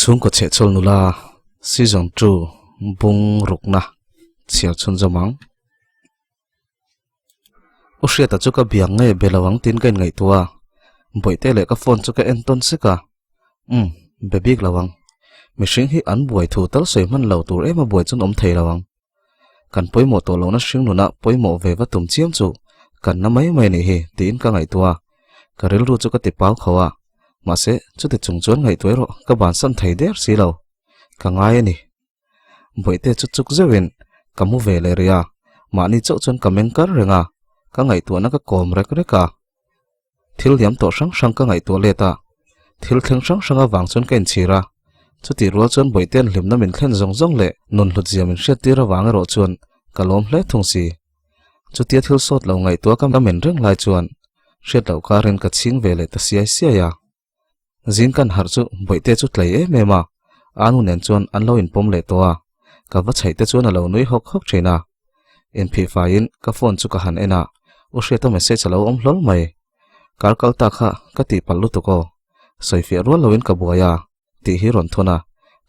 Chhungkaw chhehchhawl nula season 2 bung rukna chhiar chhunzawm ang. U Hriata chu ka biang nge be lo ang tiin ka inngaihtuah a, Bawihte leh ka phone chu ka en tawn sek a, Umm, be bik lo ang. Mihring hi an buai thu tal sawi hman lo tur em a buai chuan awm thei lo ang. Kan pawimawh tawh lohna hring nuna pawimawh ve va tum chiam chu kan na mai mai nih hi tiin ka ngaihtuah a, ka rilru chu ka ti pau kho a, mahse chuti chung chuan ngaihtuah erawh ka bansan thei der si lo, ka ngai a ni. Bawihte chu chuk zeuhin ka mu ve leh rih a, mahni chauh chuan ka meng kar reng a, ka ngaihtuahna ka kawm rek rek a. Thil liam tawh hrang hrang ka ngaihtuah let a, thil thleng hrang hrang avang chuan ka inchhir a, chutih rual chuan Bawihte an hlimna min thlen zawng zawng leh nun hlutzia min hriattir avang erawh chuan ka lawm hle thung si. Chutia thil sawt lo ngaihtuah ka men reng lai chuan hriat loh karin ka chhing ve leh ta siai siai a. Zing kan harh chu Bawihte chu tlei em em a, a nu nen chuan an lo inpawm leh tawh a, ka va chhaih te chuan a lo nui hawk hawk thin a. Inphih faiin ka phone chu ka han en a, U Hriata message a lo awm hlawl mai. Kar kal ta kha ka tihpalh lutuk aw, sawifiah rual loin ka buai a, tih hi rawn thawn a,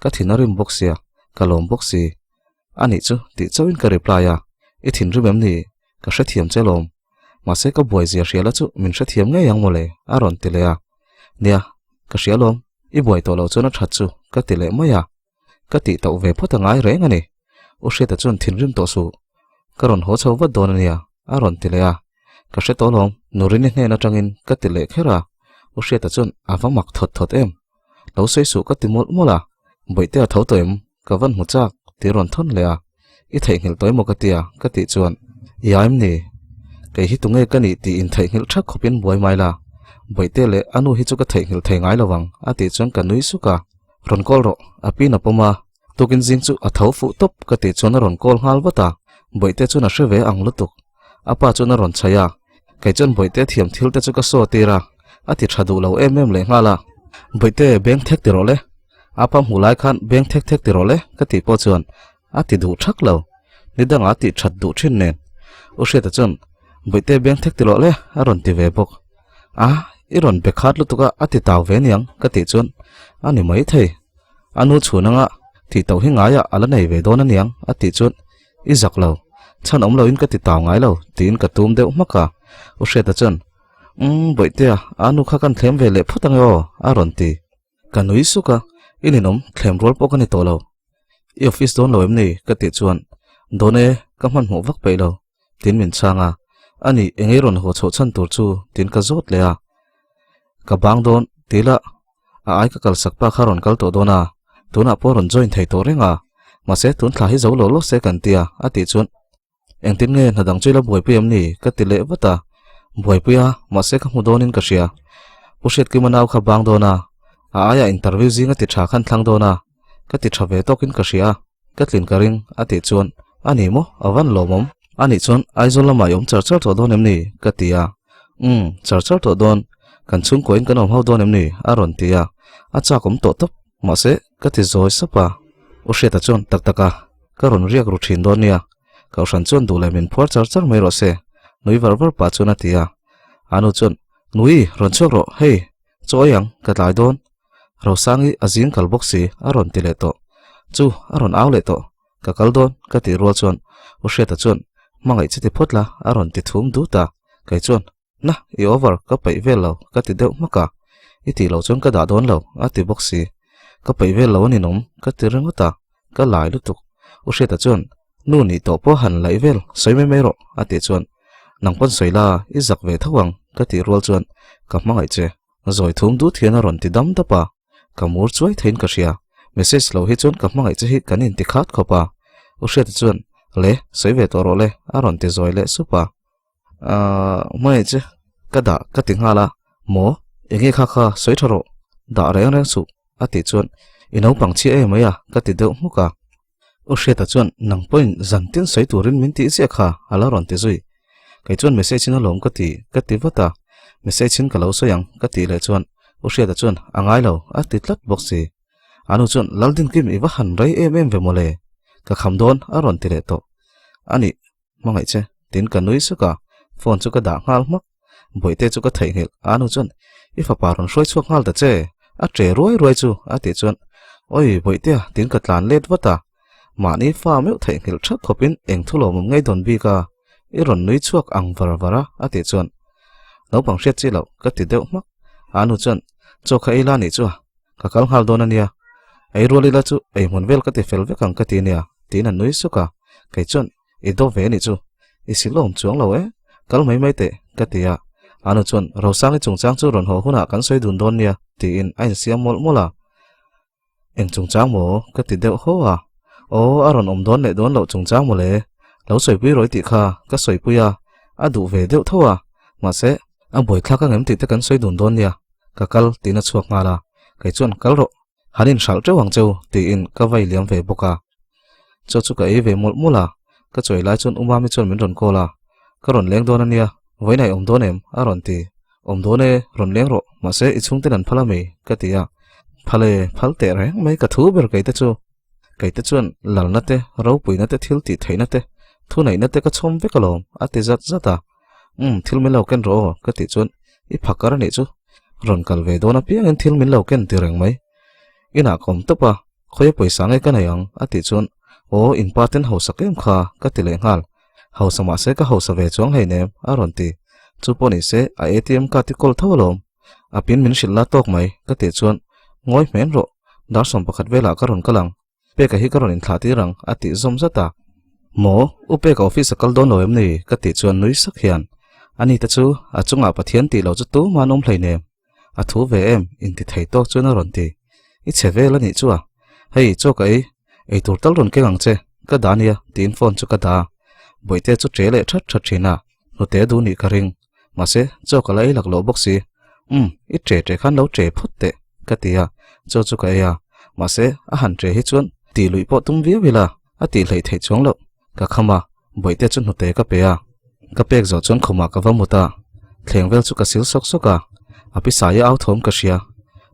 ka thin a rim bawk sia, ka lawm bawk si. A nih chu tih chauhin ka reply a, I thinrim em ni? Ka hrethiam che lawm. Mahse ka buai zia hria la chu min hrethiam ngei ang mawle a rawn ti leh a. Nia, ka hria lawm, i buai tawh loh chuan a that chu ka ti leh mai a. Ka tih tauh ve phawt a ngai reng a ni. U Hriata chuan thinrim tawh suh. Ka rawn haw chho vat dawn a nia a rawn ti leh a. Ka hre tawh lawm, Nurini hnen atangin ka ti leh kher a. U Hriata chuan a va mak thawt thawt em. Lo sawi suh ka ti mawlh mawlh a. Bawihte a tho tawh em? Ka van hmu chak tih rawn thawn leh a, I theihnghilh tawh emaw ka tia ka tih chuan, I aim ni? Kei hi tunge ka nih tih in theihnghilh thak khawpin buai mai la, Bawihte leh a nu hi chu ka theihnghilh thei ngai lo ang a tih chuan ka nui suk a, Rawn call rawh, a pin a pawm a, tukin zing chu a tho fuh tawp ka tih chuan a rawn call nghal vat a, Bawihte chuan a hre ve ang lutuk. A pa chuan a rawn chhaih a, kei chuan Bawihte thiam thil te chu ka saw tir a, a ti tha duh lo em em leh nghal a, Bawihte beng thek ti rawh le, a pa hmuh lai khan beng thek thek ti rawh le ka tih pawh chuan a ti duh thak lo, ni dangah a tih that duh thin nen. U Hriata chuan Bawihte beng thek ti rawh le a rawn ti ve bawk. A, i rawn be khat lutuk a, a ti tau ve niang ka tih chuan a ni mai thei. A nu chhun anga tih tauh hi ngaiah a la nei ve dawn aniang a tih chuan I zak lo, chhan awm loin ka ti tau ngai lo tiin ka tum deuh hmak a. U Hriata chuan, Umm, Bawihtea, a nu kha kan thlem ve leh phawt ange aw, a rawn ti. Ka nui suk a, I ninawm, thlem rual pawh ka ni tawh lo. I office dawn lo em ni? ka tih chuan, Dawn e, ka hmanhmawh vak peih lo, tiin min chhang a. Ani, engei rawn haw chhoh chhan tur chu? tiin ka zawt leh a. Ka bang dawn, ti la, A ai ka kalsak pa kha rawn kal tawh dawn a, tunah pawh rawn join thei tawh reng a, mahse tun thla hi zo lo lo se kan ti a, a tih chuan engtin nge hna dang chu i la buaipui em ni ka ti leh vat a, buaipui a, mahse ka hmu dawnin ka hria. Pu Hriatkima nau kha bang dawn a, a aiah interview zinga ti tha khan thlang dawn a, ka ti tha ve tawkin ka hria, ka tlin ka ring a tih chuan a ni maw a van lawmawm a nih chuan Aizawl lamah i awm char char tawh dawn em ni ka ti a umm char char tawh dawn kan chhungkuain kan awm ho dawn em ni a rawn ti a a chak awm tawh tawp mahse ka ti zawi sap a U Hriata chuan tak tak a ka rawn riak ru thin dawn nia Kohhran chuan duh leh min phuar char char mai rawh se nui var var pah chuan a ti a a nu chuan Nui rawn chhuak rawh hei chawi ang ka tlai dawn Rosangi a zing kal bawk si a rawn ti leh tawh. Chu a rawn au leh tawh. Ka kal dawn ka tih rual chuan U Hriata chuan hmangaih che ti phawt la a rawn ti thum dut a. Kei chuan Na i over ka peih vel lo ka ti deuh hmak a. I tih loh chuan ka dah dawn lo a ti bawk si. Ka peih vel lo a ninawm ka ti ringawt a. Ka lai lutuk. U Hriata chuan Nu nih tawh pawh han laih vel sawi mai mai rawh a tih chuan Nang pawn sawi la i zak ve tho ang ka tih rual chuan Ka hmangaih che Zawi thum dut hian a rawn ti dam dap a, ka mur chuai theiin ka hria. Message lo hi chuan ka hmangaih che hi kan inti khat khawp a. U Hriata chuan, Le, sawi ve tawh rawh le, a rawn ti zawi leh sup a. Ahh, hmangaih che ka dah ka ti nghal a, maw, enge kha kha sawi tha rawh, dah reng reng suh, a tih chuan, I naupang chhia em mai a, ka ti deuh hmuk a. U Hriata chuan, Nang pawhin zan tin sawi turin min tih ziah kha, a la rawn ti zui. Kei chuan message in alawm ka ti, ka ti vat a. Message in ka lo sawi ang, ka tih leh chuan, U Hriata chuan, A ngai lo, a ti tlat bawk si. A nu chuan, Laldinkim i va han rei em em ve mawle, ka kham dawn, a rawn ti leh tawh. A nih, hmangaih che, tiin ka nui suk a, phone chu ka dah nghal hmak. Bawihte chu ka theihnghilh, a nu chuan, I fapa rawn hruai chhuak nghal ta che, a ṭe ruai ruai chu, a tih chuan, Awi, Bawihtea, tiin ka tlan let vat a. Mahni fa meuh theihnghilh ṭhak khawpin eng thu lawmawm ngei dawn bik a, i rawn nui chhuak ang var var a, a tih chuan, Naupang hriat chi loh, ka ti deuh hmak. A nu chuan, Chaw kha ei la nih chu a, ka kal nghal dawn a nia. Ei rual ila chu ei hmun vel ka ti fel vek ang ka ti nia, tiin a nui suk a. Kei chuan, I dawp ve anih chu, i si lawm chuang lo e, kal mai mai teh, ka ti a. A nu chuan, Rosangi chungchang chu rawn haw hunah kan sawi dun dawn nia, tiin a insiam mawlh mawlh a. Eng chungchang maw? ka ti deuh haw a. Aw, a rawn awm dawn leh dawn loh chungchang maw le? Lo sawipui rawih tih kha ka sawipui a, a duh ve deuh tho a. Mahse, a buaithlak ang em tih te kan sawi dun dawn nia, ka kal tiin a chhuak nghal a. Kei chuan kal rawh, han inhralh teuh ang cheu tiin ka vai liam ve bawk a. Chaw chu ka ei ve mawlh mawlh a, ka chawi lai chuan Umami chuan min rawn call a, Ka rawn leng dawn a nia, vawiin a awm dawn em? a rawn ti. Awm dawn e, rawn leng rawh, mahse i chhungten an phal a mi? ka ti a. Phal e, phal teh reng mai ka thu ber keite chu. Keite chuan lalna te, ropuina te, thil tih theihna te, thuneihna te ka chhawm vek alawm, a ti zat zat a. Umm, thil min lo ken rawh aw, ka tih chuan i phakar a nih chu, rawn kal ve dawn apiangin thil min lo ken ti reng mai. Inah ka awm tawp a, Khawia pawisa nge ka nei ang? a tih chuan, Aw, in pa ten hausak em kha, ka ti leh nghal. Hausa mahse ka hausa ve chuang hleinem, a rawn ti. Chu pawh ni se, a ATM card i kawl tho alawm. A pin min hrilh la tawk mai, ka tih chuan, Ngawi hmen rawh, dar 11 velah ka rawn kal ang. Peka hi ka rawn inthlah tir ang, a tih zawm zat a. Maw, U Peka office a kal dawn lo em ni? ka tih chuan nui sak hian, Ani te chu, a chungah Pathian tih loh chu tumah an awm hleinem. A thu ve em? Inti thei tawk chuan a rawn ti. I chhe vel a nih chu a. Hei, chaw ka ei. Ei tur tal rawn keng ang che. Ka dah nia, tiin phone chu ka dah a. Bawihte chu ṭe leh ṭhat ṭhat ṭhin a. Hnute duh nih ka ring. Mahse, chaw ka la ei lak loh bawk si. Umm, i ṭe ṭe khan lo ṭe phawt teh, ka ti a. Chaw chu ka ei a. Mahse, a han ṭe hi chuan tih luih pawh tum viau ila, a tih hleih theih chuang loh. Ka kham a, Bawihte chu hnute ka pe a. Ka pek zawh chuan khumah ka va mut a, thleng vel chu ka sil sawk sawk a, a pi saia au thawm ka hria.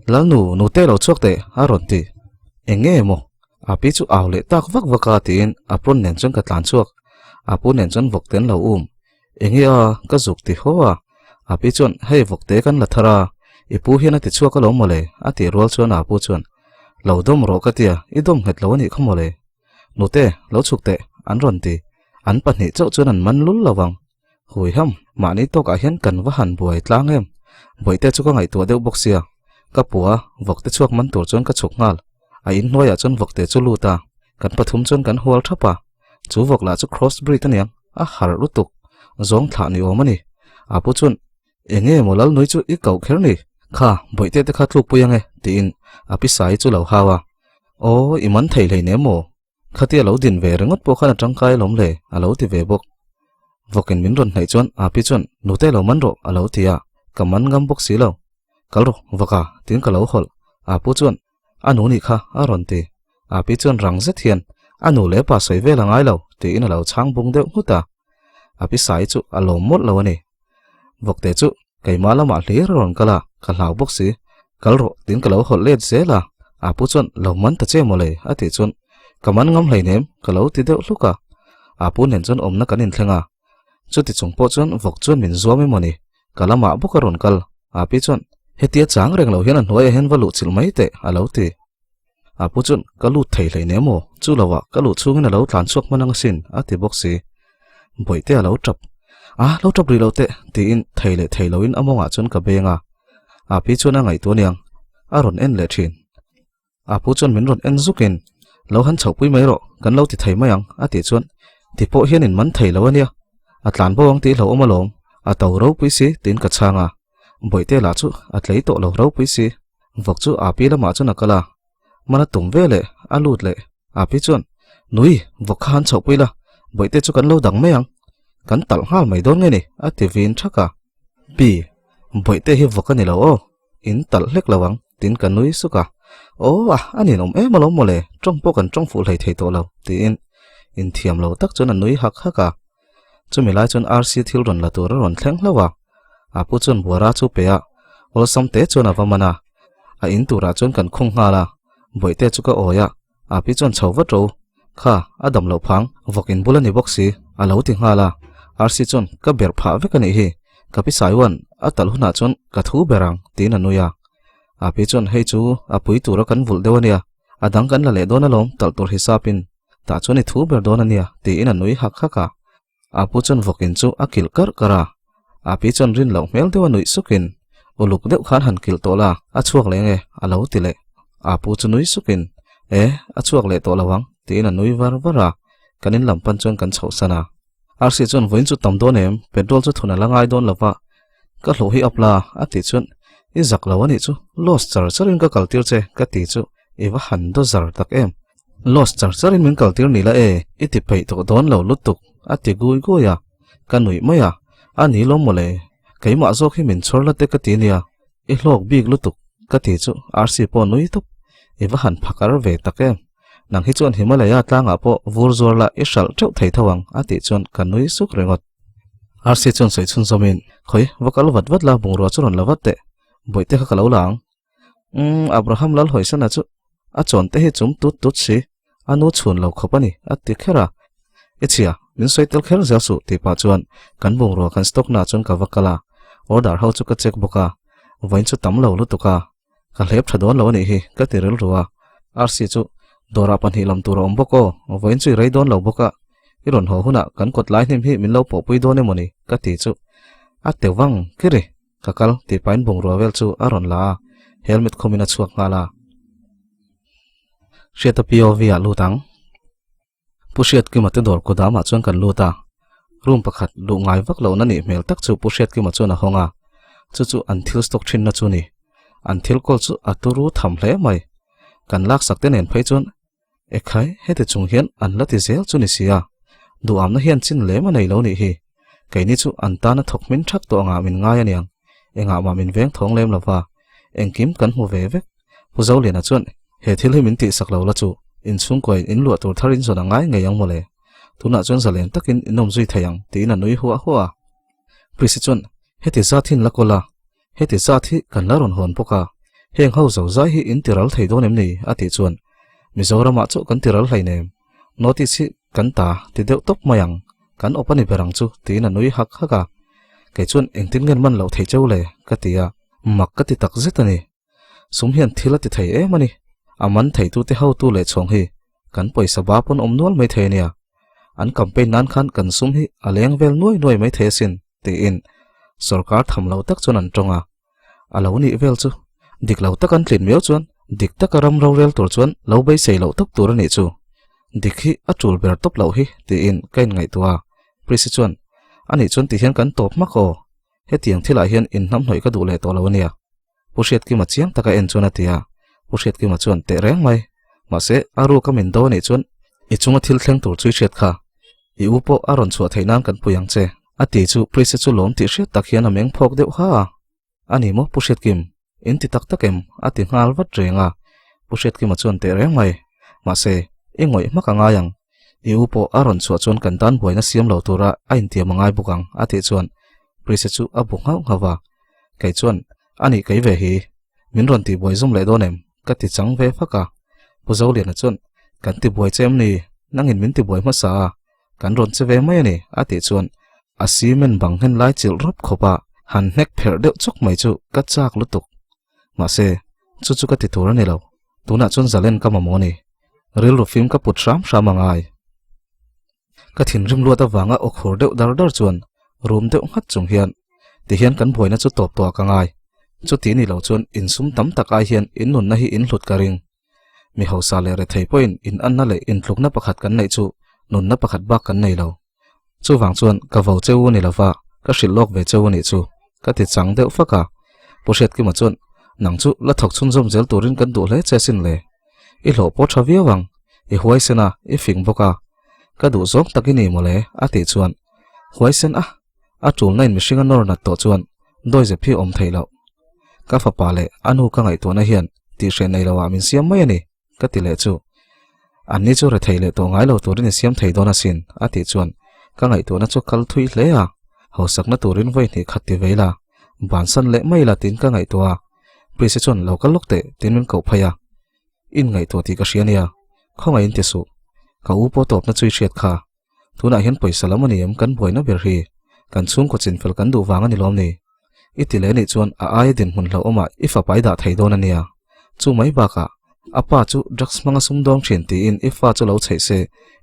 Lalnu, nute lo chhuak teh, a rawn ti. Eng nge maw? A pi chu au leh tak vak vak a tiin a pawn nen chuan ka tlan chhuak. A pu nen chuan vawk te an lo um. Eng nge a, ka zuk ti haw a. A pi chuan, Hei vawk te kan la thar a, i pu hian a ti chhuak alawm mawle, a tih rual chuan a pu chuan, Lo dawm rawh ka tia, i dawm nghet lo a nih kha mawle. Nute, lo chhuk teh, an rawn ti. An pahnih chauh chuan an man lul lo vang. Hui ham, mahni tawkah hian kan va han buai tlang em. Bawihte chu ka ngaihtuah deuh bawk sia. Ka pua, vawkte chhuak man tur chuan ka chhuk nghal. A in hnuaiah chuan vawkte chu lut a, kan pathum chuan kan hual thap a. Chu vawk lah chu cross breed a niang, a harh lutuk. Zawng thlah ni awm a ni. A pu chuan, Eng nge maw Lalnui chu i koh kher ni? Kha, bawihte te kha tlukpui ange, tiin a pi Sai chu lo hau a. Aw, i man thei hlei nem maw? Khatia lo din ve ringawt pawh khan a tangkai alawm le, a lo ti ve bawk. Vawkin min rawn hnaih chuan a pi chuan, Nute lo man rawh, a lo ti a, ka man ngam bawk si lo. Kal rawh, vawka, tiin ka lo hawlh. A pu chuan, A nu nih kha, a rawn ti. A pi chuan rang zet hian, A nu leh pa sawi vel a ngai lo, tiin a lo chhang bung deuh nghut a. A pi Sai chu a lawm mawlh lo a ni. Vawkte chu keimah lamah hlir a rawn kal a, ka hlau bawk si. Kal rawh, tiin ka lo hawlh let zel a. A pu chuan, Lo man ta che mawle, a tih chuan, Ka man ngam hleinem, ka lo ti deuh hluk a. A pu nen chuan awmna kan inthleng a. Chuti chung pawh chuan vawk chuan min zuam emaw ni, ka lamah bawk a rawn kal. A pi chuan, Hetia chang reng lo hian a hnuaiah hian va luh chilh mai teh, a lo ti. A pu chuan, Ka lut thei hleinem aw, chu lovah ka luh chhungin a lo tlan chhuak hman ang asin, a ti bawk si. Bawihte a lo tap. A, lo tap rih lo teh, tiin thei leh thei loin a mawngah chuan ka beng a. A pi chuan a ngaihtuah aniang, a rawn en leh thin. A pu chuan min rawn en zukin, Lo han chhohpui mai rawh, kan lo ti thei mai ang, a tih chuan, Ti pawh hian in man thei lo ania, a tlan bo ang tih hlauhawm alawm, a to ropui si, tiin ka chhang a. Bawihte lah chu a tlei tawh lo ropui si. Vawk chu a pi lamah chuan a kal a, mana tum ve leh a lut leh. A pi chuan, Nui, vawk kha han chhohpui la, bawihte chu kan lo dang mai ang. Kan talh nghal mai dawn nge ni, a ti vin thak a. Pi, bawihte hi vawk a ni lo aw, in talh hlek lo ang, tiin ka nui suk a. Aw a, a ninawm em alawm mawle, tawng pawh kan tawng fuh hlei thei tawh lo, tiin inthiam lo tak chuan a nui hak hak a. Chumi lai chuan RC thil rawn la tur a rawn thleng hlauh a, a pu chuan buara chu pe a, awlsam te chuan a va man a. A in turah chuan kan khung nghal a, Bawihte chu ka awi a, Api chuan chho vat ro. Kha, a dam loh phang, vawk in bul a ni bawk si, a lo ti nghal a. Rc chuan ka ber phah vek a nih hi, ka pi Saiwan a talh hunah chuan ka thu ber ang, tiin a nui a. Api chuan hei chu a pui tura kan vulh deuh a nia, a dang kan la leh dawn alawm talh tur hisapin, tah chuan i thu ber dawn a nia, tiin a nui hak hak a. A pu chuan vawkin chu a kilh karh karh a, a pi chuan rin loh hmel deuh a nuih sukin, Uluk deuh khan han kilh tawh la, a chhuak leh nge? a lo ti leh. A pu chu nui sukin, E, a chhuak leh tawh lo ang, tiin a nui var var a, kan in lam pan chuan kan chhohsan a. Arsi chuan vawiin chu tam dawn em, petrol chu thun a la ngai dawn lo va, ka hlawh hi up la, a tih chuan, I zak lo a nih chu, loss char charin ka kaltir che, ka ti chu, i va han daw zar tak em. Loss char charin min kaltir ni la e, i ti peih tawh dawn lo lutuk, a ti gui gui a. Ka nuih mai a, a ni lawm mawle, keimah zawk hi min chhawr la te ka ti nia, i hlawk bik lutuk, ka ti chu RC pawh nui tawp, i va han phakar ve tak em. Nang hi chuan Himalaya tlangah pawh vur zuar la i hralh teuh thei tho ang, a tih chuan ka nui suk ringawt. RC chuan sawi chhun zawmin, Khawi, va kal vat vat la, bungrua chu rawn la vat teh, bawihte kha ka lo la ang. Umm, Abraham Lalhawisana chu a chawn te hi chum tut tut si, a nu chhun lo khawp a ni, a ti kher a. I chhia, min sawi tel kher zel suh tih pah chuan kan bungrua kan stock naah chuan ka va kal a, order ho chu ka check bawk a, vawiin chu tam lo lutuk a, ka hlep tha dawn lo a nih hi, ka ti rilru a. RC chu dawrah pahnih lam tur a awm bawk aw, vawiin chu i rei dawn lo bawk a, i rawn haw hunah kan kawt lai hnim hi min lo pawhpui dawn emaw ni, ka ti chu a teu vang kiri. Ka kal tih pahin bungrua vel chu a rawn la a, helmet khumin a chhuak nghal a. Hriata POV ah lut ang. Pu Hriatkima te dawr kudamah chuan kan lut a. Room pakhat luh ngai vak lohna nih hmel tak chu Pu Hriatkima chuan a hawng a. Chu chu an thil stock thinna chu ni. An thil kawl chu a turu tham hle mai. Kan laksak te nen phei chuan Ekhai, heti chung hian an la ti zel chu ni sia, duhamna hian chin lem a nei lo nih hi. Keini chu an tana thawk hmin thak tawh angah min ngai aniang, engah mah min veng thawng lem lova, engkim kan hmu ve vek. Pu Zoliana chuan, He thil hi min tihsak lo la chu, inchhungkuain in luah tur thar in zawn a ngai ngei ang mawle. Tunah chuan zalen takin in awm zui thei ang, tiin a nui huah huah a. Prisi chuan, Heti zat hin la kawl a, Heti zat hi kan la rawn hawn bawk a, heng ho zo zai hi in tiral thei dawn em ni? a tih chuan, Mizoramah chu kan tiral hleinem, notice hi kan ta ti deuh tawp mai ang, kan awp a ni ber ang chu tiin a nui hak hak a. Kei chuan engtin ngen man loh thei cheu le? ka ti a, mak ka ti tak zet a ni. Sum hian thil a ti thei em a ni, a man theitute hotu leh chhawng hi kan pawisa ba pawn awm nual mai thei a nia. An campaign nan khan kan sum hi a leng vel nuai nuai mai thei asin tiin sorkar tham lo tak chuan an tawng a. A lo nih vel chu dik lo tak an tlin miau chuan dik taka ram rorel tur chuan lo beisei loh tawp tur a nih chu. Dik hi a tul ber tawp loh hi tiin ka inngaihtuah a. Prisi chuan a nih chuan tihian kan tawp hmak aw. Hetiang thilah hian inhnamhnawih ka duh leh tawh lo a nia. Pu Hriatkima chiang taka en chuan a ti a, Pu Hriatkima chuan teh reng mai. Mahse, a ruk a min do anih chuan i chunga thil thleng tur chu i hriat kha. I u pawh a rawn chhuah theih nan kan pui ang che. A ti chu Prise chu lawm tih hriat tak hian a meng phawk deuh ha a. A ni maw Pu Hriatkim, in ti tak tak em? a ti nghal vat reng a. Pu Hriatkima chuan teh reng mai. Mahse, i ngawih hmak a ngai ang. I u pawh a rawn chhuah chuan kan tan buaina siam lo tura a intiam a ngai bawk ang a tih chuan Prise chu a bu nghauh nghauh a. Kei chuan A nih kei ve hi, min rawn tihbuai zum leh dawn em? ka ti chang ve fak a. Pu Zoliana chuan, Kan tibuai che em ni? Nangin min tibuai hmasa a, kan rawn che ve mai a ni, a tih chuan a cement bang nghen lai chilh rawp khawp a, han hnek pherh deuh chawk mai chu ka chak lutuk. Mahse, chu chu ka ti tur a ni lo. Tunah chuan zalen ka mamawh a ni. Rilru fim ka put hram hram a ngai. Ka thinrim luat avanga aw khur deuh dar dar chuan rum deuh nghat chung hian tihian kan buaina chu tawp tawh ka ngai. Chuti ni lo chuan insum tam tak ai hian in nunna hi in hlut ka ring. Mi hausa leh rethei pawhin in anna leh intlukna pakhat kan neih chu nunna pakhat bak kan nei lo. Chuvang chuan ka vo cheu a ni lova, ka hrilh lawk ve cheu a nih chu, ka ti chang deuh fak a. Pu Hriatkima chuan, Nang chu la thawk chhunzawm zel turin kan duh hle che sin le. I hlawh pawh tha viau ang, i huaisen a, i fing bawk a. Ka duh zawng tak i ni mawle, a tih chuan huaisen a, a tulna in mihring a nawr nat tawh chuan dawizep hi awm theih loh. Ka fapa leh a nu ka ngaihtuahna hian tihhreh nei loah min siam mai a ni, ka ti leh chu. Anni chu rethei leh tawh ngai lo turin i siam thei dawn asin, a tih chuan ka ngaihtuahna chu kal thui hle a, hausakna turin vawi hnih khat ti vei la, bansan leh mai la tiin ka ngaihtuah a. Prise chuan lo kal lawk teh tiin min koh phei a. In ngaihtuah tih ka hria nia, khawngaihin ti suh. Ka u pawh tawpna chu i hriat kha. Tunah hian pawisa lam a ni em kan buaina ber hi? Kan chhungkaw chinfel kan duh vang a ni lawm ni? I ti leh anih chuan a aia dinhmun hlauhawmah i fapa i dah thei dawn a nia. Chu mai bakah a pa chu drugs hmanga sumdawng thin tiin i fa chu lo chheih se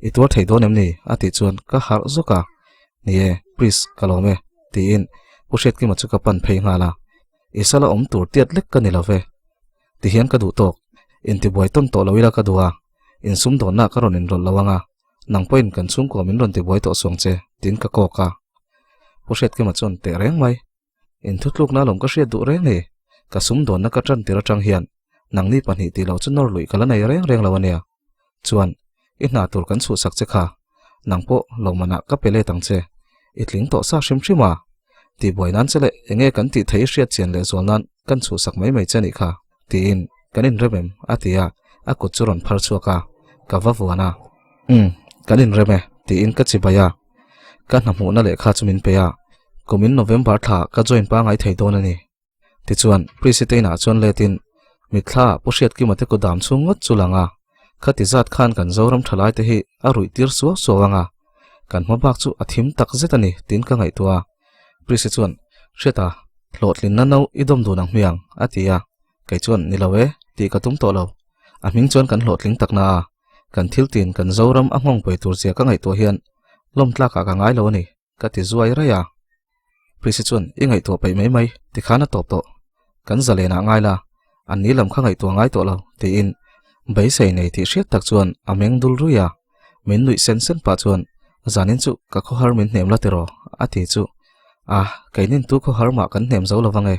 i tuar thei dawn em ni? a tih chuan ka harh zawk a. Ni e, please ka lawm e tiin Pu Hriatkima chu ka pan phei nghal a. I sala awm tur tiat lek ka ni lo ve. Tihian ka duh tawk. Intibuai tawn tawh lo ila ka duh a, insumdawnna ka rawn inrawlh lo ang a. Nang pawhin kan chhungkaw min rawn tibuai tawh suang che, tiin ka kawk a. Pu Hriatkima chuan teh reng mai. Inthutlukna alawm ka hriat duh reng ni. Ka sumdawnna ka tan tir atang hian nangni pahnih tih loh chu nawr luih ka la nei reng reng lo ania. Chuan, i hna tur kan chhuhsak che kha. Nang pawh lawmmanah ka pe let ang che. I tling tawh sa hrim hrim a. Tihbuai nan che leh enge kan tih theih i hriat chian leh zual nan kan chhuhsak mai mai che nih kha. Tiin, Kan inrem em? a ti a, a kut chu rawn phar chhuak a, ka va vuan a. Umm, kan inrem e, tiin ka chibai a. Ka hna hmuhna lehkha chu min pe a, kumin November thla ka join pangai thei dawn a ni. Tichuan, Prisitainah chuan letin, Mitthla Pu Hriatkima te kudam chhung ngawt chu lang a, khati zat khan kan Zoram thalaite hi a ruih tir suau suau ang a, kan hma bak chu a thim tak zet a ni, tiin ka ngaihtuah a. Prisi chuan, Hriata, hlawhtlinna no i dawm dun ang hmiang, a ti a. Kei chuan, Ni lo e, tih ka tum tawh lo. A hming chuan kan hlawhtling tak na a, kan thil tin kan Zoram a nghawng pawi tur zia ka ngaihtuah hian lawm tlakah ka ngai lo a ni, ka ti zuai raih a. Prisi chuan, I ngaihtuah peih mai mai, tikhan a tawp tawh. Kan zalenah ngai la, an ni lam kha ngaihtuah ngai tawh lo, tiin beisei nei tih hriat tak chuan a meng dul ruih a. Min nuih sen sen pah chuan, Zanin chu ka khawhar min hnem la tiraw? a ti chu. A, keinin tu khawhar mah kan hnem zo lo vang e.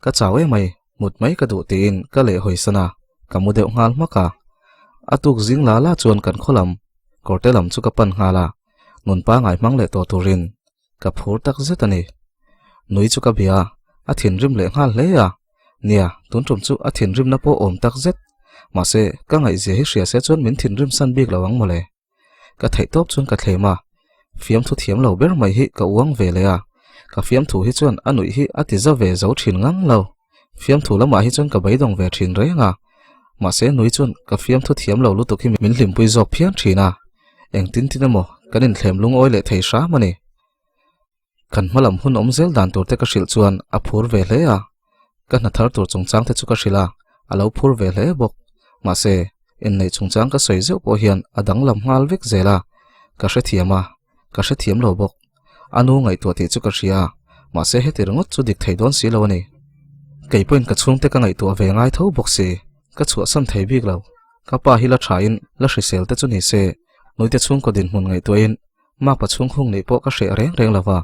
Ka chau em mai, mut mai ka duh tiin ka leh hawi san a, ka mu deuh nghal hmak a. A tuk zing la la chuan kan khaw lam, kawrte lam chu ka pan nghal a, nun pangai hmang leh tawh turin ka phur tak zet a ni. Nui chu ka bia a, a thinrim leh nghal hle a. Nia, tun tum chu a thinrimna pawh awm tak zet. Mahse, ka ngaihzia hi hria se chuan min thinrim san bik lo ang mawle. Ka theih tawp chuan ka thlem a, fiamthu thiam lo ber mai hi ka uang ve leh a, ka fiamthu hi chuan a nuih hi a ti za ve zo thin ngang lo. Fiamthu lamah hi chuan ka beidawng ve thin reng a, mahse nui chuan ka fiamthu thiam lo lutuk hi min hlimpui zawk phian thin a, engtin tin emaw kan inthlem lungawi leh thei hram a ni. Kan hma lam hun awm zel dan tur te ka hrilh chuan a phur ve hle a, ka hna thar tur chungchang te chu ka hrilh a, a lo phur ve hle bawk. Mahse, inneih chungchang ka sawi zeuh pawh hian a danglam nghal vek zel a, ka hrethiam a, ka hrethiam lo bawk. A nu ngaihtuah tih chu ka hria a, mahse heti ringawt chu dik thei dawn si lo a ni. Kei pawhin ka chhungte ka ngaihtuah ve ngai tho bawk si, ka chhuahsan thei bik lo. Ka pa hi la thain la hrisel te chu ni se, nuite chhungkaw dinhmun ngaihtuahin Makpa chhung hung nih pawh ka hreh reng reng lo va,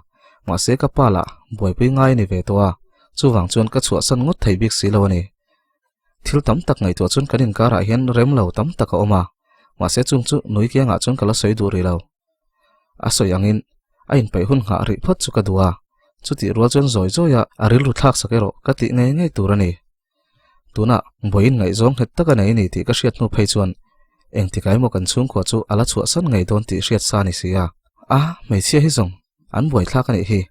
mahse ka pa lah buaipui ngai a ni ve tawh a, chuvang chuan ka chhuahsan ngawt thei bik si lo a ni. Thil tam tak ngaihtuah chuan kan inkarah hian rem lo tam tak a awm a, mahse chung chu nui kiangah chuan ka la sawi duh rih lo. A sawi angin a inpeih hun nghah rih phawt chu ka duh a, chutih rual chuan zawi zawia a rilru thlak sak erawh ka tih ngei ngei tur a ni. Tunah vawiin ngaihzawng nghet tak a nei a ni tih ka hriat hnu phei chuan engtikah emaw kan chhungkua chu a la chhuahsan ngei dawn tih hriat sa a ni si a. A, hmeichhia hi zawng an buaithlak a nih hi.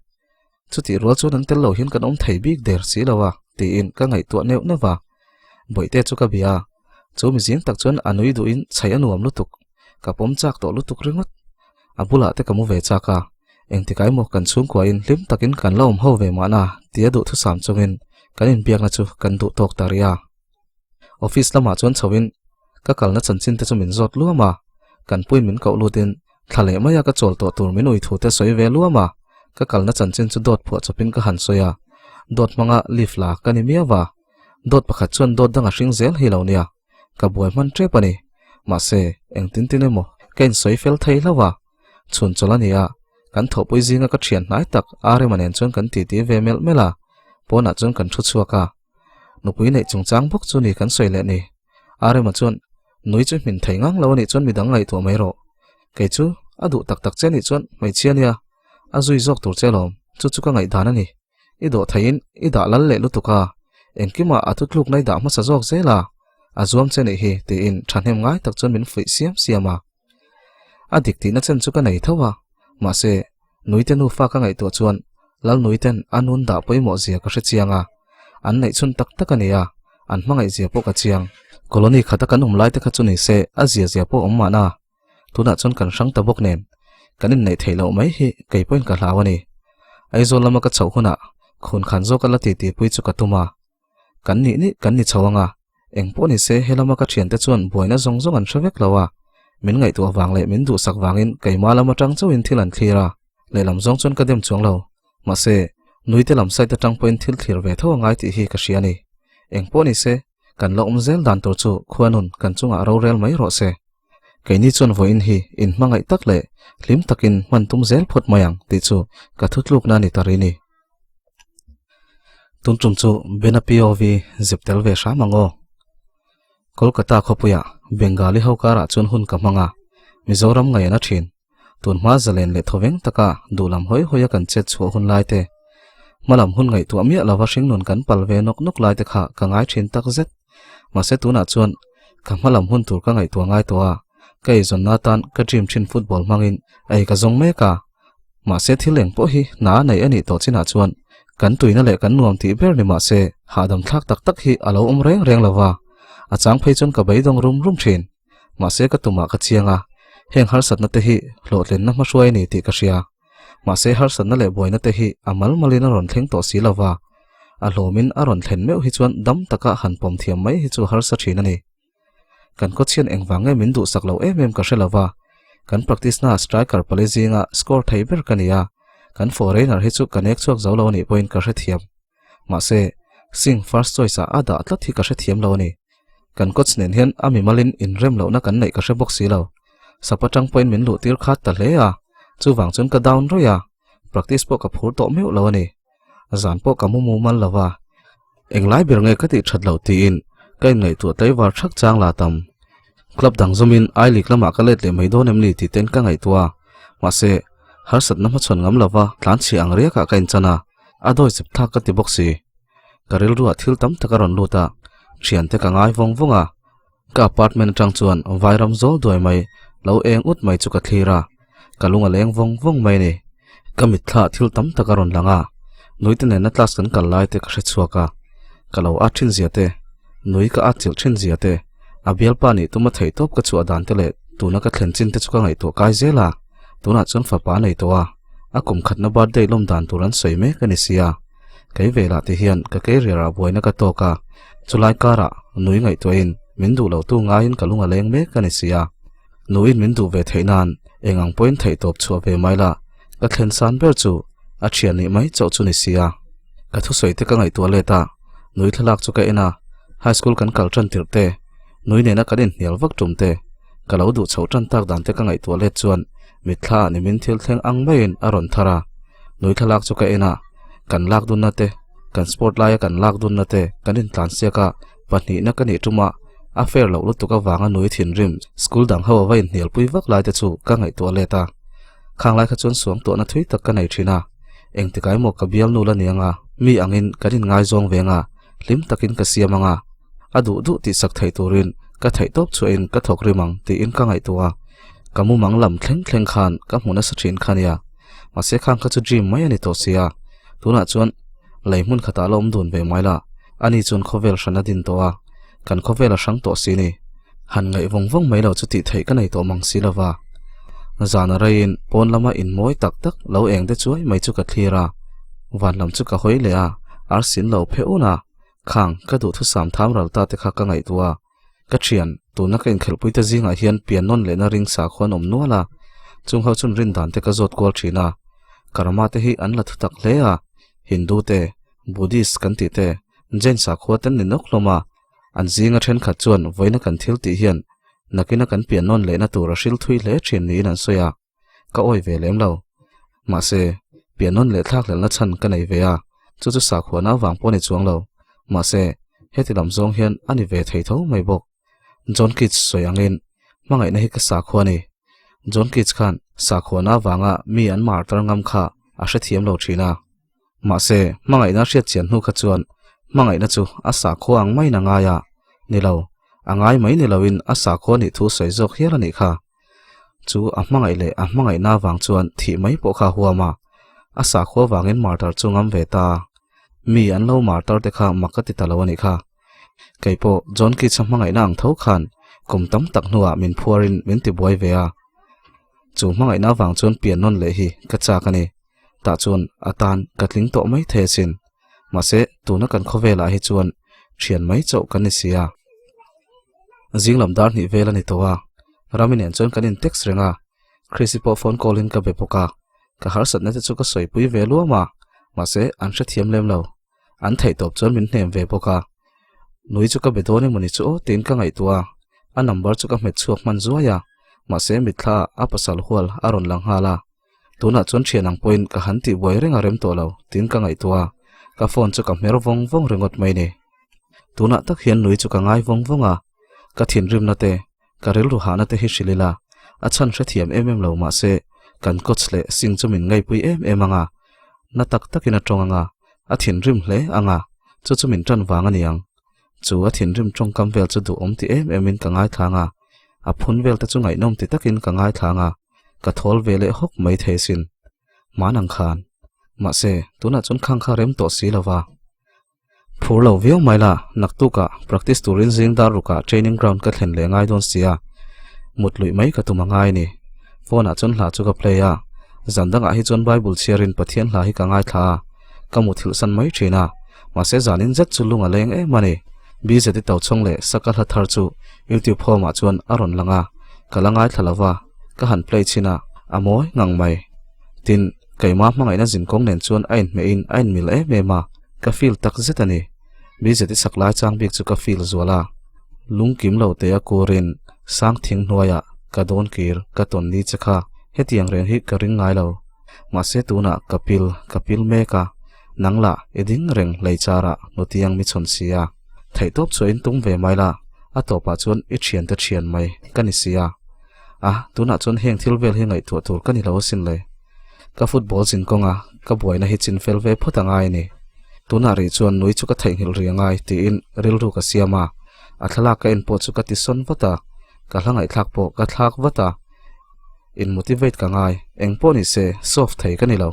Chutih rual chuan an tel lo hian kan awm thei bik der si lo a tiin ka ngaihtuah neuh neuh va. Bawihte chu ka bia a, chu mizing tak chuan a nui duhin chhaih a nuam lutuk, ka pawm chak tawh lutuk ringawt. A bulah te ka mu ve chak a, engtikah emaw kan chhungkuain hlim takin kan la awm ho ve mahna tia duhthusam chungin kan inbiakna chu kan duh tawk ta rih a. Office lamah chuan chhoin ka kalna chanchin te chu min zawt luam a, kan puin min koh lutin thla leh maia ka chawl tawh tur min ui thu te sawi ve luam a, ka kalna chanchin chu dawt phuah chawpin ka han sawi a, dawt hmanga leave la ka ni miau va, dawt pakhat chuan dawt dang a hring zel hi lo nia. Ka buai hman tep a ni. Mahse, engtin tin emaw ka insawi fel thei hlauh a. Chhun chawlh a ni a, kan thawhpui zinga ka thian hnai tak Arema nen chuan kan titi ve melh melh a, pawnah chuan kan thu chhuak a. Nupui neih chungchang bawk chu ni kan sawi leh ni. Arema chuan, Nui chu hmin thei ngang lo a nih chuan midang ngaihtuah mai rawh. Kei chu a duh tak tak che nih chuan hmeichhia nia, a zui zawk tur che lawm, chu chu ka ngaihdan a ni. I dawh theiin i dah lal leh lutuk a, engkimah a thutlukna i dah hmasa zawk zel a, a zuam che nih hi tiin thahnem ngai tak chuan min fuih siam siam a. A dik tihna chen chu ka nei tho a, mahse Nuite nufa ka ngaihtuah chuan Lalnuiten a nun dah pawimawh zia ka hre chiang a, an neih chhun tak tak a ni a. An hmangaih zia pawh ka chiang. Colony khata kan awm lai te kha chu ni se a zia zia pawh awm mahna. Tunah chuan kan hrang ta bawk nen kan inneih theih loh mai hi kei pawhin ka hlau a ni. Aizawl lama ka chhoh hunah khun khan zawk a la titi pui chu ka tum a. Kan nih nih kan ni chho anga, eng pawh ni se helama ka thiante chuan buaina zawng zawng an hre vek lo a, min ngaihtuah vang leh min duhsak vangin keimah lam atang chauhin thil an thlir a, lehlam zawng chuan ka dem chuang lo. Mahse, nuite lam side atang pawhin thil thlir ve tho a ngai tih hi ka hria a ni. Eng pawh ni se, kan la awm zel dan tur chu khuanun kan chungah rorel mai rawh se. Keini chuan vawiin hi inhmangaih tak leh hlim takin hman tum zel phawt mai ang tih chu ka thutlukna a ni ta ri ni. Tun tum chu Bena POV zep tel ve hram ang aw. Kolkata khawpuiah Bengali ho karah chuan hun ka hmang a, Mizoram ngaih an a thin. Tun hma zalen leh thawveng taka duhlam hawi hawia kan chet chhuah hun lai te, hmalam hun ngaihtuah miah lova hringnun kan pal ve nawk nawk lai te kha ka ngai thin tak zet. Mahse tunah chuan ka hmalam hun tur ka ngaihtuah ngai tawh a, ka eizawnna atan ka dream thin football hmangin ei ka zawng mek a. Mahse thil eng pawh hi hna a neih a nih tawh chinah chuan kan tuina leh kan nuam tih ber ni mahse hahdam thlak tak tak hi a lo awm reng reng lo va, a chang phei chuan ka beidawng rum rum thin. Mahse ka tumah ka chiang a, heng harsatna te hi hlawhtlinna hmahruai a ni tih ka hria. Mahse harsatna leh buaina te hi a mal malin a rawn thleng tawh si lo va, a hlawmin a rawn thlen meuh hi chuan dam taka han pawm thiam mai hi chu harsa thin a ni. Kan kawchhian engvang nge min duhsak lo em em ka hre lo va, kan practice na striker pali zinga score thei ber ka ni a, kan foreigner hi chu ka nek chhuak zo lo a nih pawhin ka hrethiam. Mahse, Singh first choice ah a dah tlat hi ka hrethiam lo a ni. Kan coach nen hian a mimalin inrem lohna kan neih ka hre bawk si lo. Sap atang pawhin min luh tir khat ta hle a, chuvang chuan ka down rawih a, practice pawh ka phur tawh meuh lo a ni. Zan pawh ka mu mumal lo va, englai ber nge ka tih that loh tiin ka inngaihtuah tlaivar thak chang la tam. Club dang zawmin I League lamah ka let leh mai dawn em ni tih ten ka ngaihtuah a, mahse harsatna hmachhawn ngam lova tlanchhia ang riakah ka inchan a, a dawi chep thlak ka ti bawk si. Ka rilruah thil tam tak a rawn lut a, thiante ka ngai vawng vawng a. Ka apartment atang chuan vairam zawl duai mai lo eng ut mai chu ka thlir a, ka lung a leng vawng vawng mai a ni. Ka mitthla thil tam tak a rawn lang a, nuite nena class kan kal lai te ka hre chhuak a, ka lo at thin zia te, nui ka at chilh thin zia te, a bialpa nih tuma theih tawp ka chhuah dan te leh tuna ka thlen chin te chu ka ngaihtuah kai zel a, tunah chuan fapa a nei tawh a, a kum khatna birthday lawm dan tur an sawi mek a ni sia. Kei velah te hian ka career ah buaina ka tawk a, chulai karah nui ngaihtuahin min duh loh tu ngaiin ka lung a leng mek a ni si a. Nuin min duh ve theih nan eng ang pawhin theih tawp chhuah ve mai la, ka thlen san ber chu a thian nih mai chauh chu ni si a. Ka thusawi te ka ngaihtuah let a, nui thlalak chu ka en a, high school kan kal tan tirh te, nui nena kan inhnial vak tum te, ka lo duh chhoh tan tak dan te ka ngaihtuah let chuan mitthla ah nimin thil thleng ang maiin a rawn thar a. Nui thlalak chu ka en a, kan lak dunna te, kan sport laia kan lak dunna te kan intlan siak a, pahnihna ka nih tum a, a fair loh lutuk avanga nui thinrim school dang ho ava inhnialpui vak lai te chu ka ngaihtuah let a. Khang lai kha chuan suam tuahna thui tak ka nei thin a, engtikah emaw ka bialnu la ni anga mi angin kan inngaizawng ve anga hlim takin ka siam anga a duh duh tihsak theih turin ka theihtawp chhuahin ka thawk rim ang tiin ka ngaihtuah a, ka mumang lam thleng thleng khan ka hmu nasa thin kha nia. Mahse khang kha chu dream mai a ni tawh sia, tunah chuan lei hmun khatah la awm dun ve mai la, ani chuan khawvel hran a din tawh a, kan khawvel a hrang tawh si ni. Han ngaih vawng vawng mai lo chu tih theih ka nei tawh mang si lova. Zan a reiin pawn lama in mawi tak tak lo eng te chuai mai chu ka thlir a, van lam chu ka hawi leh a, arsin lo phe un a, khang ka duhthusam tham ral ta te kha ka ngaihtuah a. Ka thian, tuna ka inkhelhpui te zingah hian pian nawn lehna ring sakhaw an awm nual a, chung ho chun rin dan te ka zawt kual thin a. Karma te hi an la thutak hle a, Hindu te, Buddhist kan tih te, Jain sakhua ten ni nawk hlawm a, an zinga thenkhat chuan vawiina kan thil tih hian nakina kan pian nawn lehna tur a hril thui hle thin niin an sawi a, ka awi ve lem lo. Mahse, pian nawn leh thlakhlelhna chhan ka nei ve a, chu chu sakhuana avang pawh a ni chuang lo. Mahse, heti lam zawng hian a ni ve thei tho mai bawk. John Keats sawi angin, Hmangaihna hi ka sakhua a ni. John Keats khan sakhuana avanga mi an martar ngam kha a hrethiam lo thin a. Mahse, hmangaihna hriat chian hnu kha chuan hmangaihna chu a sakhua ang maiin a ngai a, ni lo, a ngai mai ni loin a sakhua nih thu sawi zawk hial a nih kha. Chu a hmangaih leh a hmangaihna avang chuan thih mai pawh kha a huam a, a sakhua vangin martar chu ngam ve ta. Mi an lo martar te kha mak ka ti ta lo a nih kha. Kei pawh John Keats-a hmangaihna ang tho khan kum tam tak hnuah min phuarin min tibuai ve a. Chu hmangaihna avang chuan pian nawn leh hi ka chak a ni. Tah chuan a tan ka tling tawh mai thei asin. Mahse, tuna kan khawvelah hi chuan thian mai chauh kan ni si a. Zing lam dar hnih vel a ni tawh a, Rami nen chuan kan in text reng a, Chrissy pawh phone call in ka be bawk a, ka harsatna te chu ka sawipui ve luam a, mahse an hrethiam lem lo. An theih tawp chuan min hnem ve bawk a, Nui chu ka be dawn emawni chu aw tiin ka ngaihtuah a, a number chu ka hmet chhuak hman zuai a, mahse mitthla ah a pasal hual a rawn lang nghal a. Tunah chuan thian ang pawhin ka han tih buai reng a rem tawh lo tiin ka ngaihtuah a, ka phone chu ka hmer vawng vawng ringawt mai ni. Tunah tak hian nui chu ka ngai vawng vawng a, ka thinrimna te, ka rilru hahna te hi hrilh ila, a chhan hrethiam em em lo mahse kan coach leh Singh chu min ngaihpui em em ang a, na tak takin a tawng ang a, a thinrim hle ang a, chu chu min tan vang a ni ang. Chu a thinrim tawngkam vel chu duhawm ti em emin ka ngaithlang a, a phun vel te chu ngaihnawm ti takin ka ngaithlang a, ka thawl ve leh hawk mai thei sin. Hman ang khan. Mahse, tunah chuan khang kha rem tawh si lo va. Phur lo viau mai la, naktukah practice turin zing dar rukah training ground ka thlen leh ngai dawn sia. Mut luih mai ka tum a ngai ni. Phone ah chuan hla chu ka play a, zan dangah hi chuan Bible chhiarin Pathian hla hi ka ngaithla a, ka muthilh san mai thin a, mahse zanin zet chu lung a leng em a ni. BZ i tochhawng leh Saka hla thar chu YouTube home ah chuan a rawn lang a, ka la ngaithla lo va, ka han play chhin a, a mawi ngang mai. Tin, keimah hmangaihna zinkawng nen chuan a inhmeh in a inmil em em a, ka feel tak zet a ni. BZ i sak lai chang bik chu ka feel zual a, lungkim lo te a kurin sang thing hnuaiah ka dawn kir ka tawn ni che kha, hetiang reng hi ka ring ngai lo. Mahse tunah ka pil ka pil mek a, nang lah i ding reng hlei charah nutiang mi chhawn si a. Theihtawp chhuah in tum ve mai la, a tawpah chuan i thiante thian mai ka ni si a. A, tunah chuan heng thil vel hi ngaihtuah tur ka ni lo asin le. Ka football zin kawnga ka buaina hi chin fel ve phawt a ngai a ni. Tunah rih chuan nui chu ka theihnghilh rih a ngai tiin rilru ka siam a, a thlalak ka en pawh chu ka tisawn vat a, ka hla ngaihthlak pawh ka thlak vat a. In motivate ka ngai, eng pawh ni se soft thei ka ni lo.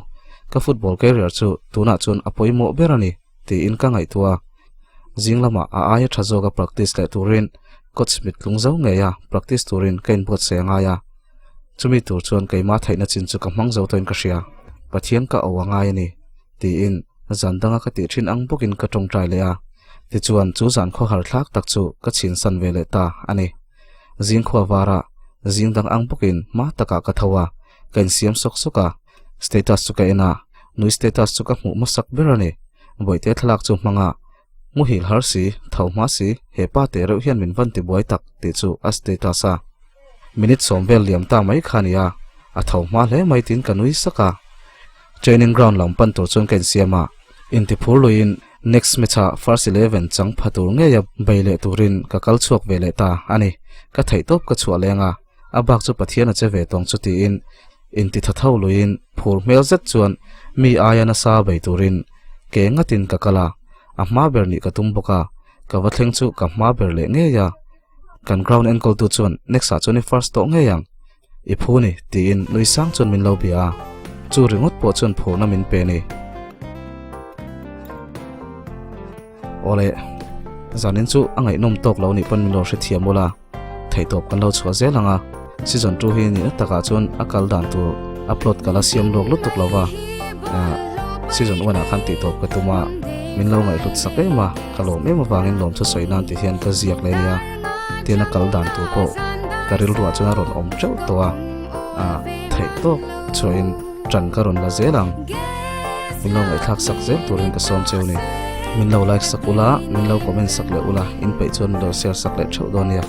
Ka football career chu tunah chuan a pawimawh ber a ni tiin ka ngaihtuah a. Zing lamah a aia tha zawka practice leh turin coach mit tlung zo ngei a practice turin ka inbuatsaih a ngai a. Chumi tur chuan keimah theihna chin chu ka hmang zo tawhin ka hria. Pathian ka au a ngai a ni tiin zan danga ka tih thin ang bawkin ka tawngtai leh a. Tichuan chu zan khawhar thlak tak chu ka chhinsan ve leh ta a ni. Zing khua varah zing dang ang bawkin hma takah ka tho a, ka insiam sawk sawk a. Status chu ka en a, nui status chu ka hmuh hmasak ber a ni. Bawihte thlalak chu hmang a, muhil har si, tho hma si, he pa teh reuh hian min van tibuai tak tih chu a status a. Minute sawm vel liam ta mai kha a ni a, a tho hma hle mai tiin ka nui sak a. Training ground lam pan tur chuan ka insiam a, intiphur luiin Next match ah first 11 chang pha tur ngeia bei leh turin ka kal chhuak ve leh ta a ni. Ka theihtawp ka chhuah leng a, a bak chu Pathian a che ve tawng chu tiin inti tha tho luiin phur hmel zet chuan mi aia nasa bei turin ke ngatin ka kal a, a hma ber nih ka tum bawk a, ka va thleng chu ka hma ber leh ngei a. Kan ground enkawltu chuan next ah chuan i first tawh ngei ang. I phu ni, tiin nui sang chuan min lo bia a, chu ringawt pawh chuan phurna min pe ni. Awle, zanin chu a ngaihnawm tawk lo nih pawn min lo hrethiam ula, theihtawp kan lo chhuah zel ang a, season 2 hi nihna takah chuan a kal dan tur a plot ka la siam lawk lutuk lo va, season 1 ah khan tihtawp ka tum a, min lo ngaihhlut sak em a, ka lawm em avangin lawm chu sawi nan ti hian ka ziak leh nia. Tin a kal dan tur pawh ka rilruah chuan a rawn awm teuh tawh a, ah theih tawk chhuahin tan ka rawn la zel ang. Min lo ngaihthlak sak zel turin ka sawm cheu ni. Min lo like sak ula, min lo comment sak leh ula, in peih chuan min lo share sak leh theuh dawn nia.